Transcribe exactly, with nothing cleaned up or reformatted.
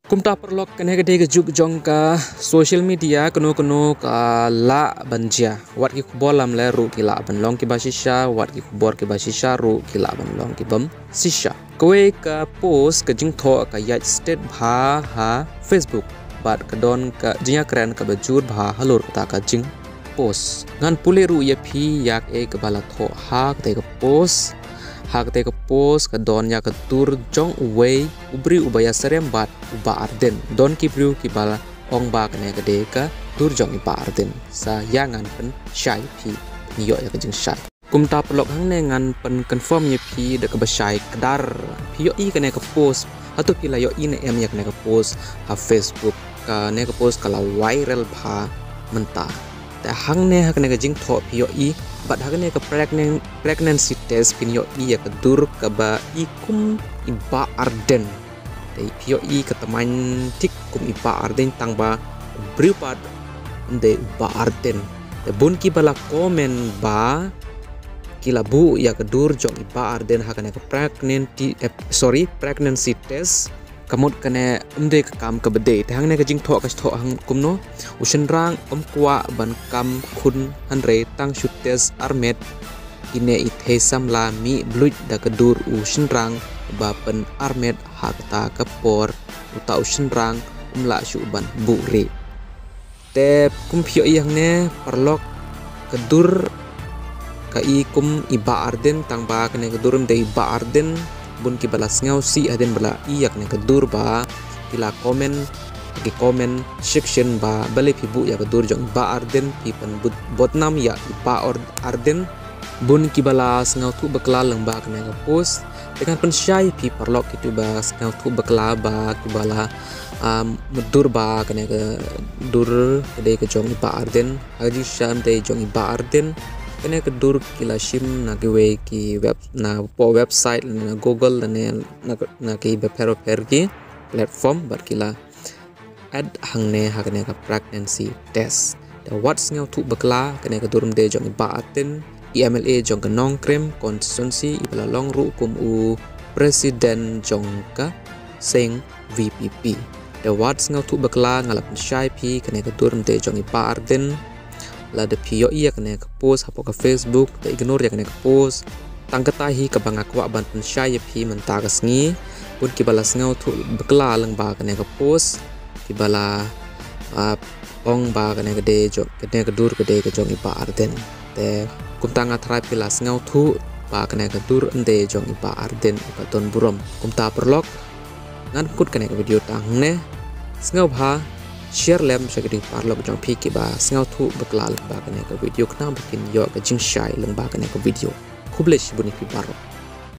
Kumta paralok, kane ka dei ka juk jong ka social media, kano kano ka lah ban jia. Wat ki khubor lamler ruh ki lah ban long kiba shisha, wat ki khubor kiba shisha ruh ki lah ban long kibym shisha. Kawei ka post ka jingthoh ka ïaid stet bha ha Facebook, bad ka don ka jingïakren kaba jur bha halor kata ka jingpost. Ngan pule ruh ïa phi ïa kaei kaba la thoh ha kata ka post. Ha kata ka post ka don ïa ka dur jong uwei u briew uba ïasyriem bad u Bah Ardent. Don ki briew kiba la ong ba kane ka dei ka dur jong i Bah Ardent. Sa ïa ngan pynshai phi, pynïoh ïa ka jingshai. Kumta paralok, hangne ngan pynconfirm ïa phi da kaba shai kdar. Phi ïohi kane ka post? Hato phi la ïohi ne em ïa kane ka post ha Facebook? Kane ka post ka la viral bha mynta. Te hangne ha kane ka jingthoh phi ïohi, bad ha kane ka pregnan-, pregnancy test phin ïohi ïa ka dur kaba i kum i Bah Ardent. Te phi ïohi ka tymmen thik kum i Bah Ardent, tang ba u briew pat ym dei u Bah Ardent. Te bun kiba la comment ba ki la buh ïa ka dur jong i Bah Ardent ha kane ka pregnancy, eh, sorry, pregnancy test. Ka mut kane ym dei ka kam kaba dei. Te hangne ka jingthoh ka thoh hang kumno: U shynrang um kwah ban kam khun hynrei tang shu test armet, ine i thei samla mih bluit da ka dur u shynrang ba pynarmet ha kata ka por uta u shynrang um lah shuh ban buhrieh. Te kum phi ïohi hangne paralok, ka dur ka i kum i Bah Ardent, tang ba kane ka dur ym dei i Bah Ardent. Bun kiba la sngewsih hadien ba la i ïa kane ka dur ba ki la comment ha ki comment section ba balei phi buh ïa ka dur jong i Bah Ardent, phi pynbud-, bud nam ïa i Bah Ar-, Ardent. Bun kiba la sngewthuh bakla lyngba kane ka post. Te ngan pynshai phi paralok kito ba sngewthuh bakla ba kiba la, um, mutdur ba kane ka dur ka dei ka jong i Bah Ardent. Ha ka jingshisha ym dei jong i Bah Ardent. Kane ka dur ki la shim na kiwei ki web, na poh website, na Google, na, na, na ki bapher bapher ki platform, bad ki la add hangne ha kane ka pregnancy test. Te wat sngewthuh bakla, kane ka dur ym dei jong i Bah Ardent, i M L A jong ka Nongkrem constituency, iba la long ruh kum u president jong ka seng V P P. Te wat sngewthuh bakla, nga la pynshai phi, kane ka dur ym dei jong i Bah Ardent. Lada phi ïohi ïa kane ka post hapoh ka Facebook, te ignore ïa kane ka post. Tang kata hi kaba nga kwah ban pynshai ïa phi mynta ka sngi. Bun kiba la sngewthuh bakla lyngba kane ka post, kiba la, ah, ong ba kane ka dei jong, kane ka dur ka dei ka jong i Bah Ardent. Te kumta nga tharai phi la sngewthuh ba kane ka dur ym dei jong i Bah Ardent, ka don burom. Kumta paralok, ngan pynkut kane ka video tang hangne. Sngewbha share lem sha kito ki paralok jong phi kiba sngewthuh bakla lyngba kane ka video, khnang ba kin ïoh ka jingshai lyngba kane ka video. Khublei shibun ïa phi baroh.